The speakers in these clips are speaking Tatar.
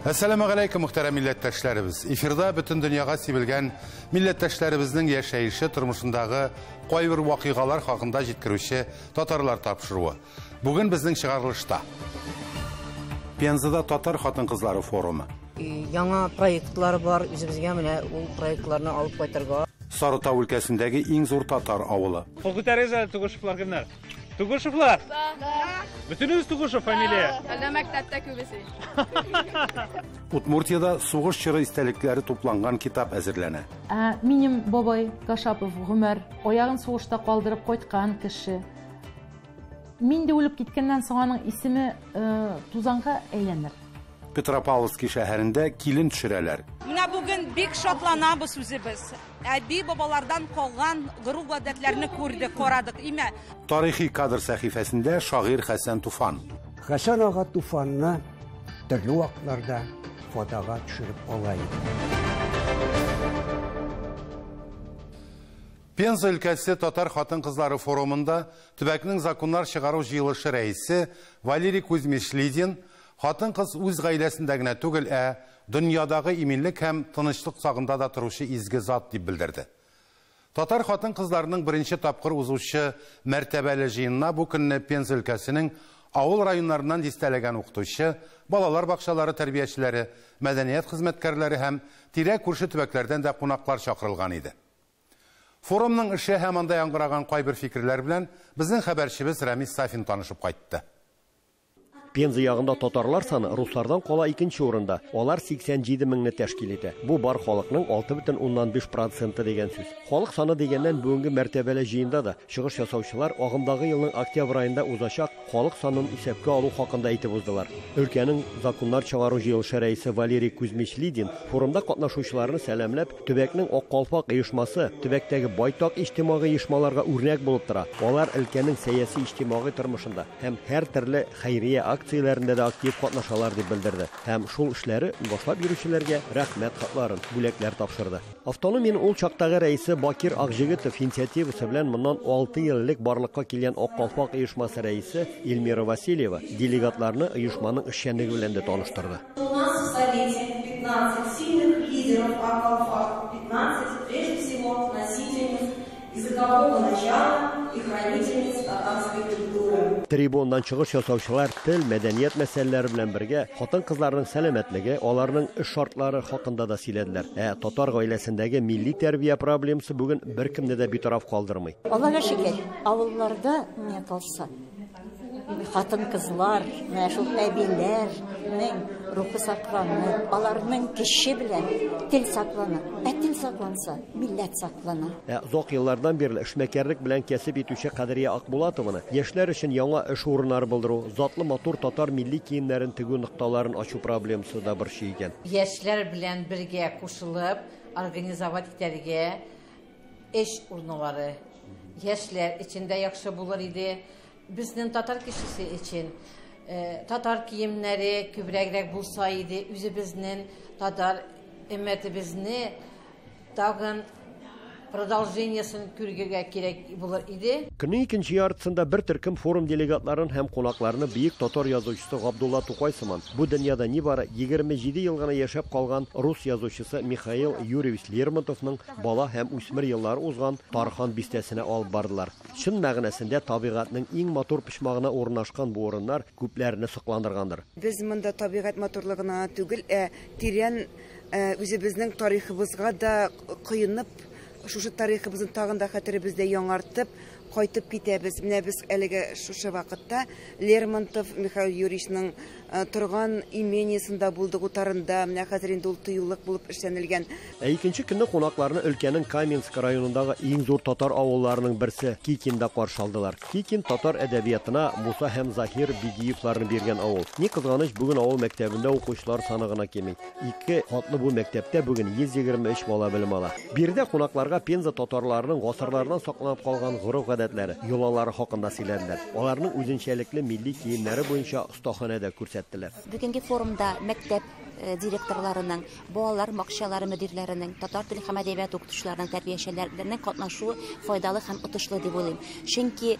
Әссәламегаләйкүм, мөхтәрәм милләттәшләребез. Эфирда бөтен дөньяга сибелгән милләттәшләребезнең яшәеше, тормышындагы кайбер вакыйгалар хакында җиткерүче татарлар тапшыруы. Бүген безнең чыгарылышта Пензада татар хатын-кызлары форумы. Яңа проектлар бар, үзебезгә менә ул проектларны алып кайтырга. Сарытау өлкәсендәге иң зур татар авылы. Кул күтәрегез әле, Тугушевлар кемнәр? Тугушевлар? Да. Бөтенегез Тугушев фамилия? Әллә мәктәптә күбесе. Удмуртиядә сугыш чоры истәлекләре тупланган китап әзерләнә. Ә минем бабай Кашапов Гомәр аягын сугышта калдырып кайткан кеше. Мин дә үлеп киткәннән соң аның исеме тузанга әйләнер. Петропавловский шәһәрендә килен төшерәләр. Менә бүген бик шатланабыз үзебез. Әби-бабалардан калган гореф-гадәтләрне күрдек, карадык, име? Тарихи кадр сәхифәсендә шагыйрь Хәсән Туфан. Хәсән ага Туфанны төрле вакытларда фотога төшереп ала иде. Пенза өлкәсе татар хатын-кызлары форумында төбәкнең законнар чыгару җыелышы рәисе Валерий Кузьмич Лидин хатын-кыз үз гаиләсендә генә түгел, ә дөньядагы иминлек һәм тынычлык сагында да торучы изге зат дип белдерде. Татар хатын-кызларының беренче тапкыр узучы мәртәбәле җыенына бу көнне Пенза өлкәсенең авыл районнарыннан дистәләгән укытучы, балалар бакчалары тәрбиячеләре, мәдәният хезмәткәрләре һәм тирә-күрше төбәкләрдән дә кунаклар чакырылган иде. Форумның эше һәм анда яңгыраган кайбер фикерләр белән безнең хәбәрчебез Рәмис Сафин танышып кайтты. Пенза ягында татарлар саны руслардан кала икенче урында. Алар 87 меңне тәшкил итә. Бу бар халыкның 6,5 проценты дигән сүз. Халык саны дигәннән бүгенге мәртәбәле җыенда да чыгыш ясаучылар агымдагы елның октябрь аенда узачак халык санын исәпкә алу хакында әйтеп уздылар. Өлкәнең законнар чыгару җыелышы рәисе Валерий Кузьмич Лидин форумда катнашучыларны сәламләп, төбәкнең Ак калфак оешмасы төбәктәге байтак иҗтимагый оешмаларга үрнәк булып тора. Алар өлкәнең сәяси иҗтимагый тормышында һәм һәр төрле хәйрия акцияләрендә дә актив катнашалар дип белдерде. Һәм шул эшләре башлап йөрүчеләргә рәхмәт хатларын, бүләкләр тапшырды. Автономиянең ул чактагы рәисе Бакир Акҗегетов инициативасы белән моннан 6 ел элек барлыкка килгән Ак калфак оешмасы рәисе Эльмира Васильева делегатларны оешманың эшчәнлеге белән дә таныштырды. У нас в Совете 15 сильных лидеров Ак калфак, 15 прежде всего носительниц языкового начала и хранительниц татарской культуры. Трибуннан чыгыш ясаучылар тел, мәдәният мәсьәләләре белән бергә хатын-кызларның сәламәтлеге, аларның эш шартлары хакында да сөйләделәр. Ә татар гаиләсендәге милли тәрбия проблемасы бүген беркемне дә битараф калдырмый. Аллага шөкер, авылларда не калса, хатын-кызлар, менә шул әбиләрнең рухы сакланып, аларның көче белән тел саклана. Ә тел сакланса, милләт саклана. Ә озак еллардан бирле эшмәкәрлек белән кәсеп итүче Кадрия Акбулатованы яшьләр өчен яңа эш урыннары булдыру, затлы матур татар милли киемнәрен тегү нокталарын ачу проблемасы да борчый икән. Яшьләр белән бергә кушылып, организовать итәргә эш урыннары. Яшьләр өчен дә яхшы булыр иде. Безнең татар кешесе өчен татар киемнәре күбрәгрәк булса иде, үзебезнең татар өммәтебезне тагын продолжениесен күрергә кирәк булыр иде. Көннең икенче яртысында бер төркем форум делегатларын һәм кунакларны бөек татар язучысы Габдулла Тукай сыман бу дөньяда нибары 27 ел гына яшәп калган рус язучысы Михаил Юрьевич Лермонтовның бала һәм үсмер еллары узган Тархан бистәсенә алып бардылар. Чын мәгънәсендә табигатьнең иң матур почмагына урнашкан бу урыннар күпләрне сокландыргандыр. Без монда табигать матурлыгына түгел, ә тирән үзебезнең тарихыбызга да коенып, шушы тарихыбызны тагын да хәтеребездә яңартып кайтып китәбез. Менә без әлеге шушы вакытта Лермонтов Михаил Юрьевичның торган имениясендә булдык, утарында. Менә хәзер инде ул тыюлык булып эшләнелгән. Ә икенче көнне кунакларны өлкәнең Каменск районындагы иң зур татар авылларының берсе Кикинда каршы алдылар. Кикин татар әдәбиятына Муса һәм Заһир Бигиевларны биргән авыл. Ни кызганыч, бүген авыл мәктәбендә укучылар саны гына кими. Ике катлы бу мәктәптә бүген 123 бала белем ала. Биредә кунакларга Пенза татарларының гасырлардан сакланып калган гореф-гадәтләре, йолалары хакында сөйләделәр. Аларның үзенчәлекле милли киемнәре буенча остаханә дә күрсәттеләр. Бүгенге форумда мәктәп директорларының, балалар бакчалары мөдирләренең, татар теле һәм әдәбияты укытучыларының, тәрбиячеләренең катнашуы файдалы һәм отышлы дип уйлыйм. Чөнки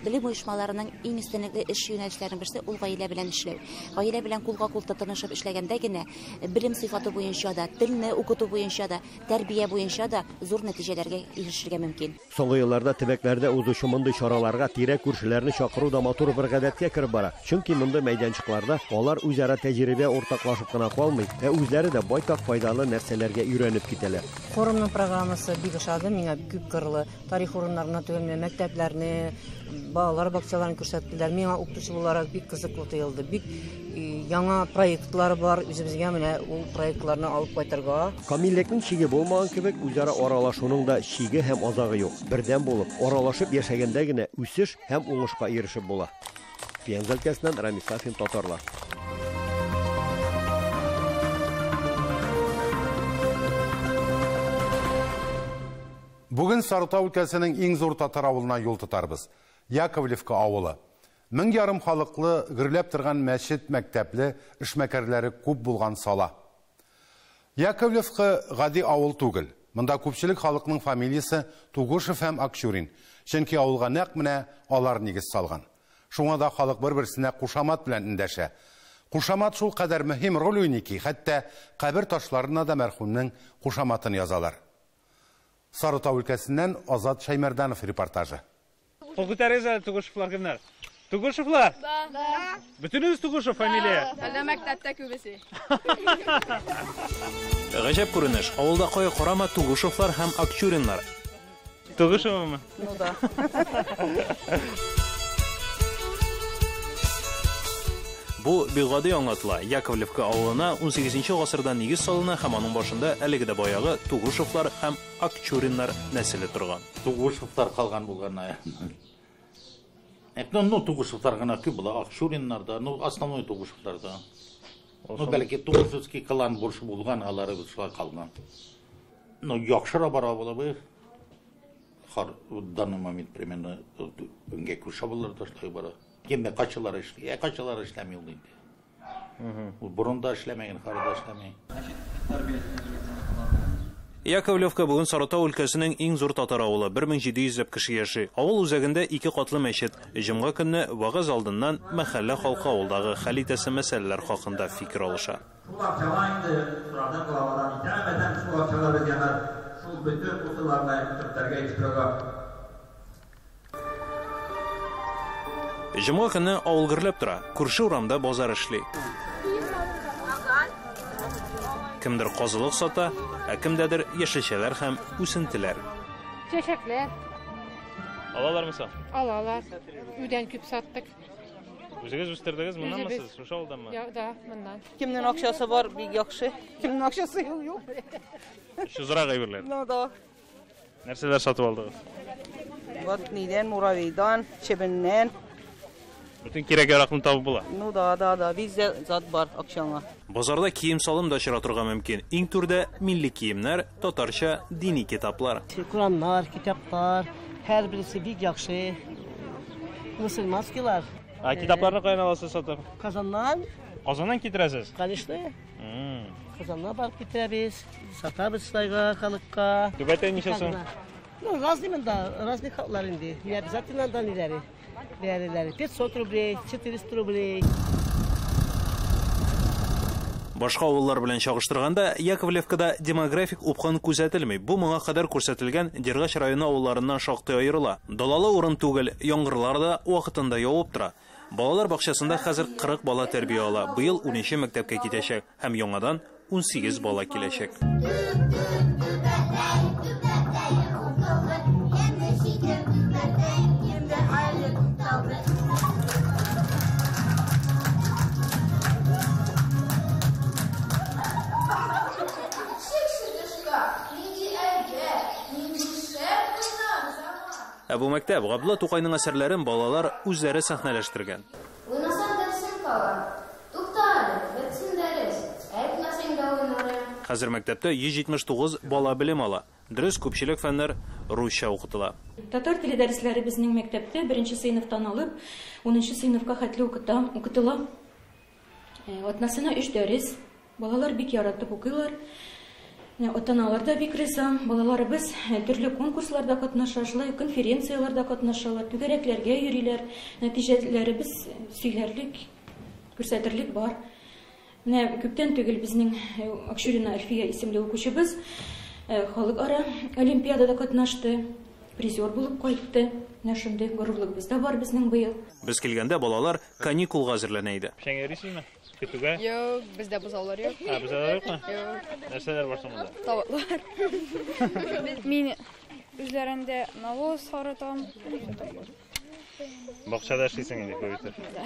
белем оешмаларының иң өстенлекле эш юнәлешләренең берсе ул гаилә белән эшләү. Гаилә белән кулга-кул тотынышып эшләгәндә генә белем сыйфаты буенча да, телне укыту буенча да, тәрбия буенча да зур нәтиҗәләргә ирешергә мөмкин. Соңгы елларда төбәкләрдә узучы мондый чараларга тирә-күршеләрне чакыру да матур бер гадәткә кереп бара. Чөнки мондый мәйданчыкларда алар үзара тәҗрибә уртаклашып кына калмый, ә үзләре дә байтак файдалы нәрсәләргә өйрәнеп китәләр. Форумның программасы бик ошады, миңа күп кырлы тарих урыннарына түгел, менә мәктәпләрне, балалар бакчаларын күрсәттеләр. Миңа укытучы буларак бик кызыклы тоелды. Бик яңа проектлар бар, үзебезгә менә ул проектларны алып кайтырга. Камиллекнең чиге булмаган кебек, үзара аралашуның да чиге һәм азагы юк. Бердәм булып, аралашып яшәгәндә генә үсеш һәм уңышка ирешеп була. Пенза өлкәсеннән Рамис Сафин, Татарлар. Бүген Сарытау өлкәсенең иң зур татар авылына юл тотарбыз. Яковлевка авылы. 1500 халыклы, гөрләп торган мәчет, мәктәпле, эшмәкәрләре күп булган сала. Яковлевка гади авыл түгел. Монда күпчелек халыкның фамилиясе Тугушев һәм Акчурин. Чөнки авылга нәкъ менә алар нигез салган. Шуңа да халык бер-берсенә кушамат белән эндәшә. Кушамат шул кадәр мөһим роль уйный ки, хәтта кабер ташларына да мәрхүмнең кушаматын язалар. Сарытау өлкәсеннән Азат Шаймәрданов репортажы. Кул күтәрегез әле, Тугушевлар кемнәр? Тугушевлар? Да. Бөтенегез Тугушев фамилия? Әллә мәктәптә күбесе. Гаҗәп күренеш. Авылда кая карама Тугушевлар һәм Акчуриннар. Тугушевмы? Ну да. Бу бик гади аңлатыла. Яковлевка авылына 18 гасырда нигез салына һәм аның башында әлеге дә баягы Тугушевлар һәм Акчуриннар нәселе торган. Тугушевлар калган булган. Ну, Тугушевлар гына күп була, Акчуриннар да, ну, основной Тугушевлар да. Ну, бәлки Тугушевский клан бурышы булган, алары шулай калган. Ну, яхшыра бара була бу. В данный момент примерно өнгә күрше булыр да шулай бара. Кемне качалар эшли, ә качалар эшләми ул инде. Ул борында эшләмәгән, хәзер эшләми. Яковлевка бүген Сарытау өлкәсенең иң зур татар авылы, 1700 ләп кеше яши. Авыл үзәгендә ике катлы мәчет. Җомга көнне вагыз алдыннан мәхәллә халкы авылдагы хәл итәсе мәсьәләләр хакында фикер алыша. Шул акчалар инде шулардан главадан итәмәдән шул акчалар безгә шул бөтен кутыларны төртәргә иштирәгә. Җомга көнне авыл гөрләп тора. Күрше урамда базар эшли. Кемдер казылык сата, ә кемдәдер яшелчәләр һәм үсентеләр. Чәчәкләр. Алалармы соң? Алалар. Үдән күп саттык. Үзегез үстердегез, моннанмы сез? Шушы авылданмы? Да, моннан. Кемнең акчасы бар, бик яхшы. Кемнең акчасы юк. Шузрак әйберләр. Ну да. Нәрсәләр сатып алдыгыз? Вот нидән, муравейдан, чебеннән. Бөтен кирәк-яракны табып була. Ну да, да, да, везде зат бар акчаңа. Базарда кием-салым да очратырга мөмкин. Иң түрдә милли киемнәр, татарча дини китаплар. Кураннар, китаплар, һәрберсе бик яхшы. Мусульманскийлар. А китапларны каян аласыз сатып? Казаннан. Казаннан китерәсез? Конечно. Казаннан барып китерәбез, сатабыз шулайга халыкка. Түбәтәй ничә сум? Ну, разный монда, разный хатлар инде. Не обязательно анда ниләре. Бәреләре 500 рублей, 400 рублей. Башка авыллар белән чагыштырганда, Яковлевкада демографик упкын күзәтелми. Бу моңа кадәр күрсәтелгән Дергач районы авылларыннан шактый аерыла. Далалы урын түгел, яңгырлар да вакытында явып тора. Балалар бакчасында хәзер 40 бала тәрбия ала. Быел 10нче мәктәпкә китәчәк һәм яңадан 18 бала киләчәк. Ә бу мәктәп Габдулла Тукайның әсәрләрен балалар үзләре сәхнәләштергән. Уйнасаң дәресең кала. Тукта әле, бетсен дәрес. Әйтмәсәң дә уйнарым. Хәзер мәктәптә 179 бала белем ала. Дөрес, күпчелек фәннәр русча укытыла. Татар теле дәресләре безнең мәктәптә 1нче сыйныфтан алып 10нчы сыйныфка хәтле укытыла. Атнасына 3 дәрес. Балалар бик яратып укыйлар. Ата-аналар да бик риза. Балаларыбыз төрле конкурсларда катнаша, шулай ук конференцияләрдә катнашалар, түгәрәкләргә йөриләр. Нәтиҗәләребез сөйләрлек, күрсәтерлек бар. Менә күптән түгел безнең Акчурина Әлфия исемле укучыбыз халыкара олимпиадада катнашты, призер булып кайтты. Менә шундый горурлыгыбыз да бар безнең быел. Без килгәндә балалар каникулга әзерләнә иде. Печәнгә йөрисезме? Көтүгә? Юк, бездә бозаулар юк. Ә, бозаулар юкмы? Юк. Нәрсәләр бар соң монда? Тавыклар. Мин үзләрендә навоз сарытам. Бакчада эшлисең инде күп итеп. Да.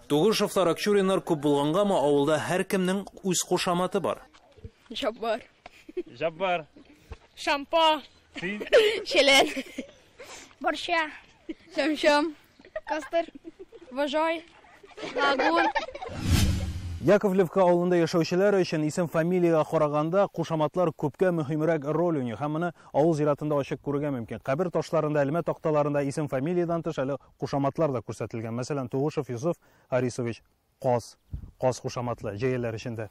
Тугушевлар, Акчуриннар күп булгангамы, авылда һәркемнең үз кушаматы бар. Жаббар. Жаббар. Шампа. Син? Челен. Борща. Шамшам. Кастер. Вожай. Лагун. Яковлевка авылында яшәүчеләр өчен исем-фамилиягә караганда кушаматлар күпкә мөһимрәк роль уйный һәм моны авыл зиратында ачык күрергә мөмкин. Кабер ташларында, элмә такталарында исем-фамилиядән тыш әле кушаматлар да күрсәтелгән. Мәсәлән, Тугушев Юсуф Арисович Каз, Каз кушаматлы җәяләр эчендә.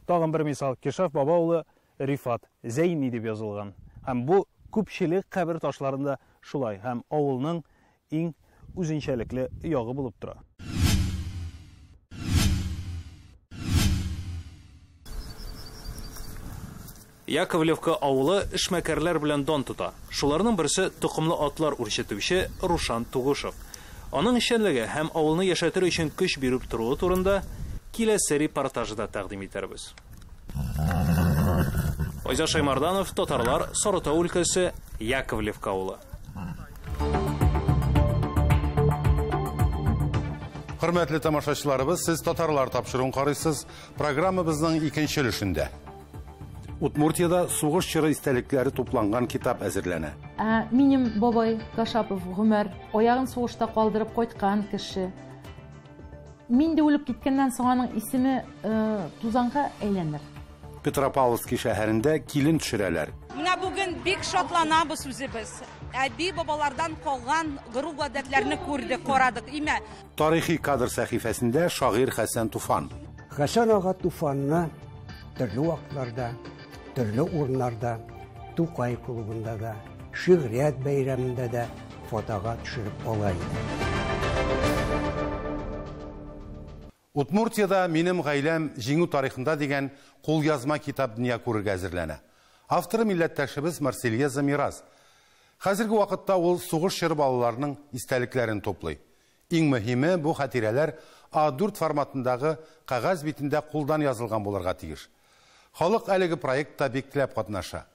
Тагын бер мисал, Кишаф баба улы Рифат, Зәйни дип язылган. Һәм бу күпчелек кабер ташларында шулай һәм авылның иң үзенчәлекле ягы булып тора. Яковлевка авылы эшмәкәрләр белән дан тота. Шуларның берсе токымлы атлар үрчетүче Рушан Тугушев. Аның эшчәнлеге һәм авылны яшәтер өчен көч биреп торуы турында киләсе репортажда тәкъдим итәрбез. Айзат Шаймарданов, Татарлар, Сарытау өлкәсе, Яковлевка авылы. Хөрмәтле тамашачыларыбыз, сез Татарлар тапшыруын карыйсыз. Программабызның икенче өлешендә. Удмуртиядә сугыш чоры истәлекләре тупланган китап әзерләнә. Ә, минем бабай Кашапов Гомәр аягын сугышта калдырып кайткан кеше. Мин дә үлеп киткәннән соң аның исеме тузанга әйләнер. Петропавловский шәһәрендә килен төшерәләр. Менә бүген бик шатланабыз үзебез. Әби бабалардан калган гореф-гадәтләрне күрдек, карадык. Имә. Тарихи кадр сәхифәсендә шагыйрь Хәсән Туфан. Хәсән ага Туфанны төрле вакытларда, төрле урыннарда, Тукай клубында да, шигърият бәйрәмендә дә фотога төшереп ала иде. Удмуртиядә Минем гаиләм җиңү тарихында дигән кулъязма китап дөнья күрергә әзерләнә. Авторы милләттәшебез Марсельеза Мирас. Хәзерге вакытта ул сугыш чоры балаларының истәлекләрен туплый. Иң мөһиме бу хатирәләр А4 форматындагы кәгазь битендә кулдан язылган булырга тиеш. Халык әлеге проектта бик теләп катнаша.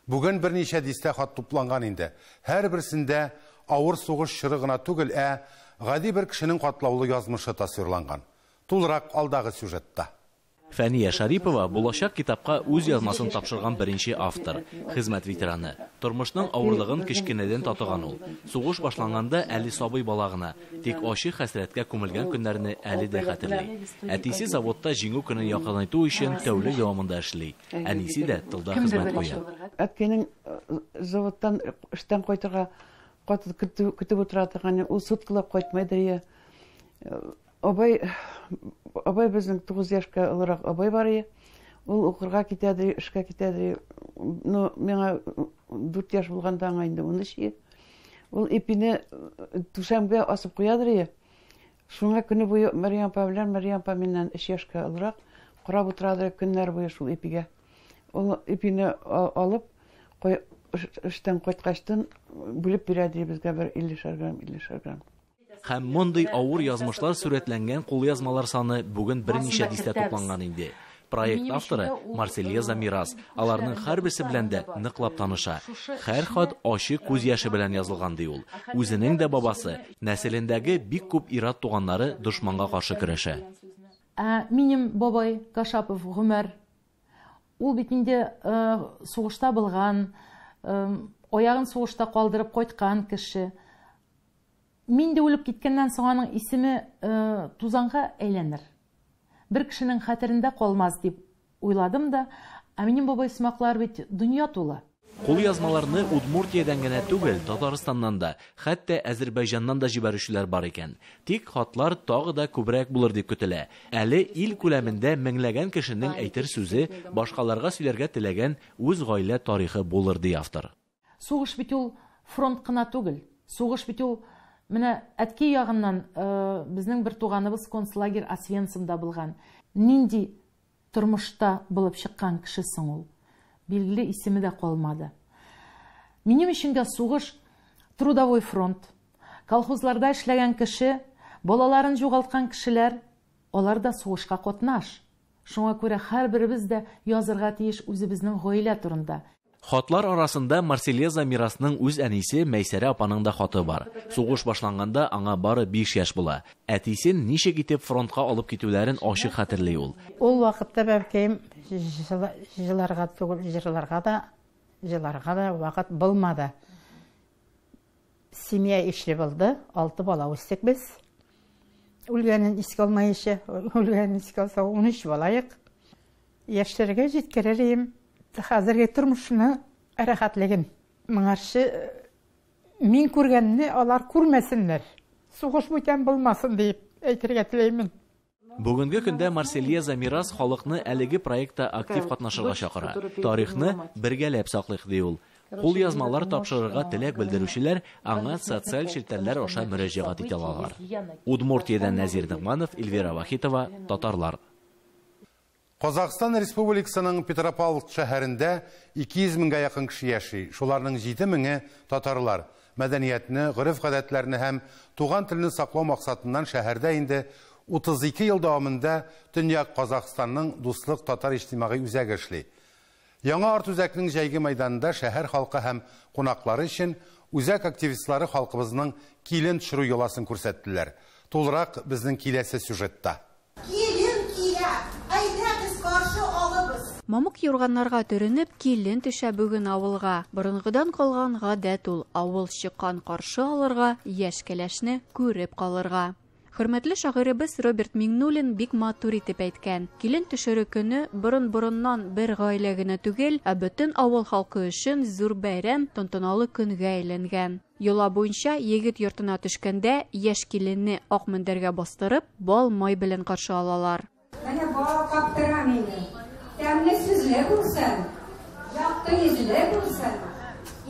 Бүген берничә дистә хат тупланган инде. Һәрберсендә авыр сугыш чоры гына түгел, ә гади бер кешенең катлаулы язмышы тасвирланган. Тулырак алдагы сюжетта. Фәния Шарипова булачак китапка үз язмасын тапшырган беренче автор, хезмәт ветераны. Тормышның авырлыгын кечкенәдән татыган ул. Сугыш башланганда әле сабый бала гына, тик ачы хәсрәткә күмелгән көннәрне әле дә хәтерли. Әтисе заводта җиңү көнен якынайту өчен тәүлек дәвамында эшли. Әнисе дә тылда хезмәт куя. Әткәнең заводтан эштән кайтырга каты көтеп утыра торган, ул суткалап кайтмайдыр. Абай, абай безнең 9 яшькә олырак абай бар иде. Ул укырга китәдер, эшкә китәдер. Ну, миңа 4 яшь булганда аңа инде 13 иде. Ул ипине түшәмгә асып куядыр иде. Шуңа көне буе Мәрьям апа белән Мәрьям апа миннән 3 яшькә олырак карап утырадыр көннәр буе шул ипигә. Ул ипине алып, эштән кайткачтан бүлеп бирә ди безгә бер 50 грамм, 50 грамм. Һәм мондый авыр язмышлар сурәтләнгән кулъязмалар саны бүген берничә дистә тупланган инде. Проект авторы Марсельеза Мирас. Аларның һәрберсе белән дә ныклап таныша. Һәр хат ачы күз яше белән язылган ди ул. Үзенең дә бабасы, нәселендәге бик күп ир-ат туганнары дошманга каршы көрәшә. Ә, минем бабай Кашапов Гомәр, ул бит инде сугышта булган, аягын сугышта калдырып кайткан кеше. Мин дә үлеп киткәннән соң аның исеме тузанга әйләнер. Бер кешенең хәтерендә калмас дип уйладым да, ә минем бабай сымаклар бит дөнья тулы. Кулъязмаларны Удмуртиядән генә түгел, Татарстаннан да, хәтта Әзербайҗаннан да җибәрүчеләр бар икән. Тик хатлар тагы да күбрәк булыр дип көтелә. Әле ил күләмендә меңләгән кешенең әйтер сүзе, башкаларга сөйләргә теләгән үз гаилә тарихы булыр, ди автор. Сугыш бит ул фронт кына түгел. Сугыш бит ул менә әткәй ягыннан безнең бер туганыбыз концлагерь Освенцимда булган. Нинди тормышта булып чыккан кеше соң ул? Билгеле исеме дә калмады. Минем өчен дә сугыш трудовой фронт. Колхозларда эшләгән кеше, балаларын югалткан кешеләр, алар да сугышка катнаш. Шуңа күрә һәрберебез дә язырга тиеш үзебезнең гаилә турында. Хатлар арасында Марсельеза Мирасның үз әнисе Мәйсәрә апаның да хаты бар. Сугыш башланганда аңа бары 5 яшь була. Әтисен ничек итеп фронтка алып китүләрен ачык хәтерли ул. Ул вакытта бәбкәем җыларга түгел, җырларга да вакыт булмады. Семья ишле булды, 6 бала үстек без. Үлгәнен искә алмаенча, үлгәнен искә алса 13 балайык. Яшьләргә җиткерер идем. Хәзерге тормышны рәхәтлеген. Моңарчы мин күргәнне алар күрмәсеннәр. Сугыш бүтән булмасын дип әйтергә теләймен. Бүгенге көндә Марсельеза Мирас халыкны әлеге проектта актив катнашырга чакыра. Тарихны бергәләп саклыйк, ди ул. Кулъязмалар тапшырырга теләк белдерүчеләр аңа социаль челтәрләр аша мөрәҗәгать итә алалар. Удмуртиядән Нәзир Ногманов, Эльвира Вахитова, Татарлар. Казахстан Республикасының Петропавловск шәһәрендә 200 меңгә якын кеше яши. Шуларның 7 меңе татарлар. Мәдәниятне, гореф-гадәтләрне һәм туган телне саклау максатыннан шәһәрдә инде 32 ел дәвамында Төньяк Казахстанның Дуслык татар иҗтимагый үзәге эшли. Яңа арт-үзәкнең җәйге мәйданында шәһәр халкы һәм кунаклары өчен үзәк активистлары халкыбызның килен төшерү йоласын күрсәттеләр. Тулырак безнең киләсе сюжетта. Мамык юрганнарга төренеп, килен төшә бүген авылга. Борынгыдан калган гадәт ул авыл чыккан каршы алырга, яшь кәләшне күреп калырга. Хөрмәтле шагыйребез Роберт Миңнуллин бик матур итеп әйткән. Килен төшерү көне борын-борыннан бер гаилә генә түгел, ә бөтен авыл халкы өчен зур бәйрәм, тантаналы көнгә әйләнгән. Йола буенча егет йортына төшкәндә яшь киленне ак мендәргә бастырып, бал май белән каршы алалар. Менә бал каптырам инде. Тәмле сүзле булсын, якты йөзле булсын.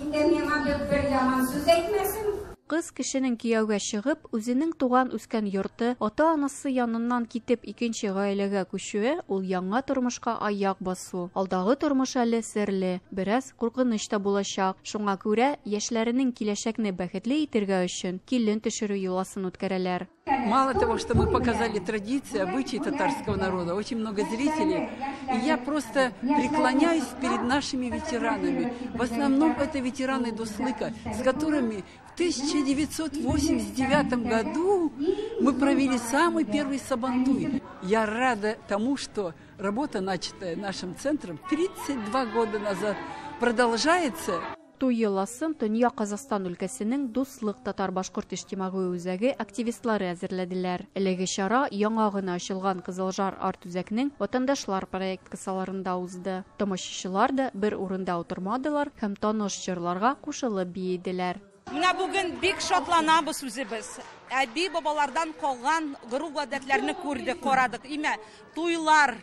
Инде миңа бер яман сүз әйтмәсен. Кыз кешенең кияүгә чыгып, үзенең туган үскән йорты, ата-анасы яныннан китеп икенче гаиләгә күчүе, ул яңа тормышка аяк басу. Алдагы тормыш әле серле, бераз куркыныч та булачак. Шуңа күрә яшьләренең киләчәкне бәхетле итергә өчен килен төшерү йоласын үткәрәләр. Мало того, что мы показали традиции, обычаи татарского народа, очень много зрителей. И я просто преклоняюсь перед нашими ветеранами. В основном это ветераны Дуслыка, с которыми в 1989 году мы провели самый первый сабантуй. Я рада тому, что работа, начатая нашим центром 32 года назад, продолжается. Туй йоласын Төньяк Казахстан өлкәсенең Дуслык татар-башкорт иҗтимагый үзәге активистлары әзерләделәр. Әлеге чара яңа гына ачылган Кызылжар арт-үзәкнең Ватандашлар проект кысаларында узды. Тамашачылар да бер урында утырмадылар һәм таныш җырларга кушылып биеделәр. Менә бүген бик шатланабыз үзебез. Әби бабалардан калган гореф-гадәтләрне күрдек, карадык. Имә туйлар,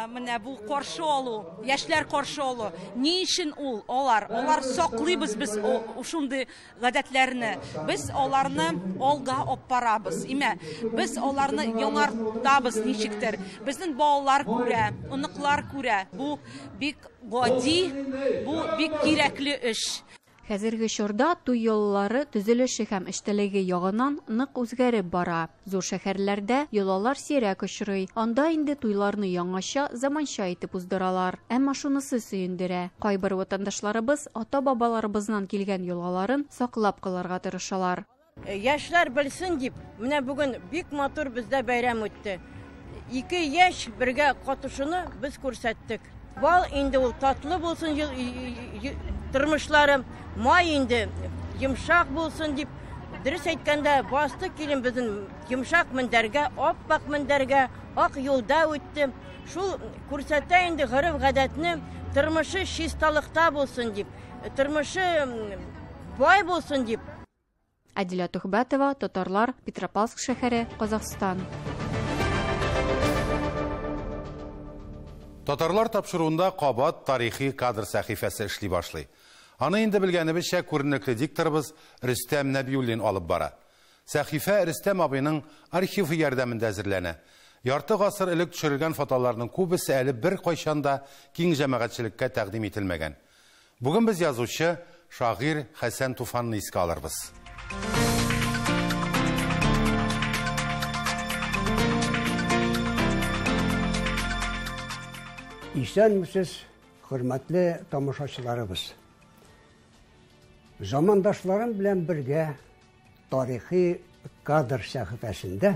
менә бу каршы алу, яшьләр каршы алу. Ни өчен ул алар? Алар саклыйбыз без шундый гадәтләрне. Без аларны алга алып барабыз. Имә без аларны яңартабыз ничектер. Безнең балалар күрә, оныклар күрә. Бу бик гади, бу бик кирәкле эш. Хәзерге чорда туй йолалары төзелеше һәм эчтәлеге ягыннан нык үзгәреп бара. Зур шәһәрләрдә йолалар сирәк очрый. Анда инде туйларны яңача, заманча итеп уздыралар. Әмма шунысы сөендерә. Кайбер ватандашларыбыз ата-бабаларыбыздан килгән йолаларын саклап калырга тырышалар. Яшьләр белсен дип, менә бүген бик матур бездә бәйрәм үтте. Ике яшь бергә катышуны без күрсәттек. Бал инде ул татлы булсын, тормышлары май инде йомшак булсын дип, дөрес әйткәндә, басты килен безнең йомшак мендәргә, ап-ак мендәргә, ак юлда үтте. Шул күрсәтә инде гореф-гадәтне, тормышы чисталыкта булсын дип. тормышы бай булсын дип. Әдилә Төхбәтова, Татарлар, Петропавловск шәһәре, Казахстан. Татарлар тапшыруында кабат тарихи кадр сәхифәсе эшли башлый. Аны инде белгәнебезчә күренекле дикторыбыз Рөстәм Нәбиуллин алып бара. Сәхифә Рөстәм абыйның архивы ярдәмендә әзерләнә. Ярты гасыр элек төшерелгән фотоларның күбесе әле беркайчан да киң җәмәгатьчелеккә тәкъдим ителмәгән. Бүген без язучы, шагыйрь Хәсән Туфанны искә алырбыз. Исәнмесез, хөрмәтле тамашачыларыбыз. Замандашларым белән бергә тарихи кадр сәхифәсендә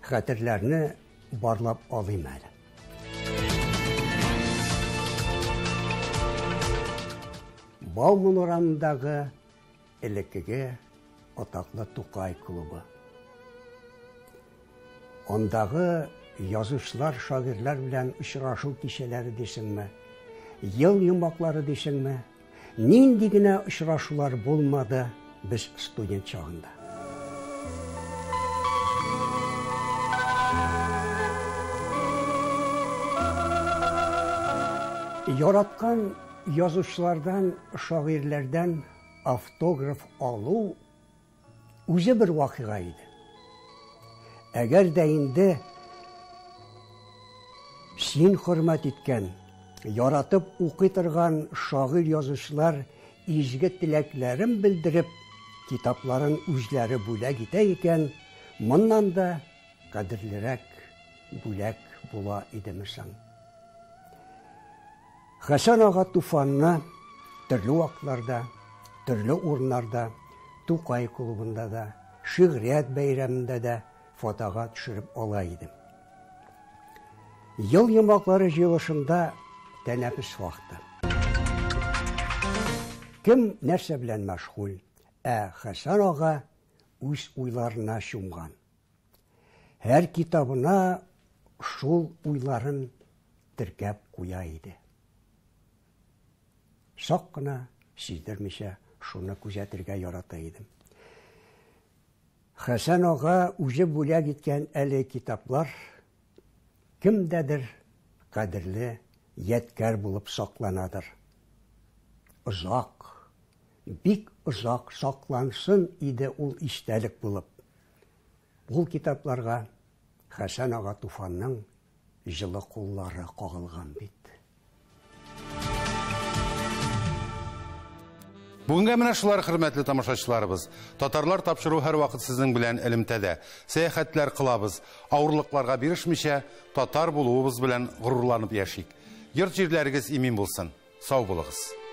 хәтерләрне барлап алыйм әле. Бауман урамындагы элеккеге атаклы Тукай клубы. Андагы язучылар, шагыйрьләр белән очрашу кичәләре дисеңме, ел йомгаклары дисеңме, нинди генә очрашулар булмады без студент чагында. Яраткан язучылардан, шагыйрьләрдән автограф алу үзе бер вакыйга иде. Әгәр дә инде син хөрмәт иткән, яратып укый торган шагыйрь язучылар изге теләкләрен белдереп, китапларын үзләре бүләк итә икән, моннан да кадерлерәк бүләк була идеме соң? Хәсән ага Туфанны төрле вакытларда, төрле урыннарда, Тукай клубында да, шигърият бәйрәмендә дә фотога төшереп ала идем. Ел йомгаклары җыелышында тәнәфес вакыты. Кем нәрсә белән мәшгуль, ә Хәсән ага үз уйларына чумган. Һәр китабына шул уйларын теркәп куя иде. Сак кына, сиздермичә шуны күзәтергә ярата идем. Хәсән ага үзе бүләк иткән әле китаплар кемдәдер кадерле ядкәр булып сакланадыр. Озак, бик озак саклансын иде ул истәлек булып. Ул китапларга Хәсән ага Туфанның җылы куллары кагылган бит. Бүгенгә менә шулар, хөрмәтле тамашачыларыбыз. Татарлар тапшыруы һәрвакыт сезнең белән элемтәдә. Сәяхәтләр кылабыз, авырлыкларга бирешмичә, татар булуыбыз белән горурланып яшик. Йорт җирләрегез имин булсын. Сау булыгыз.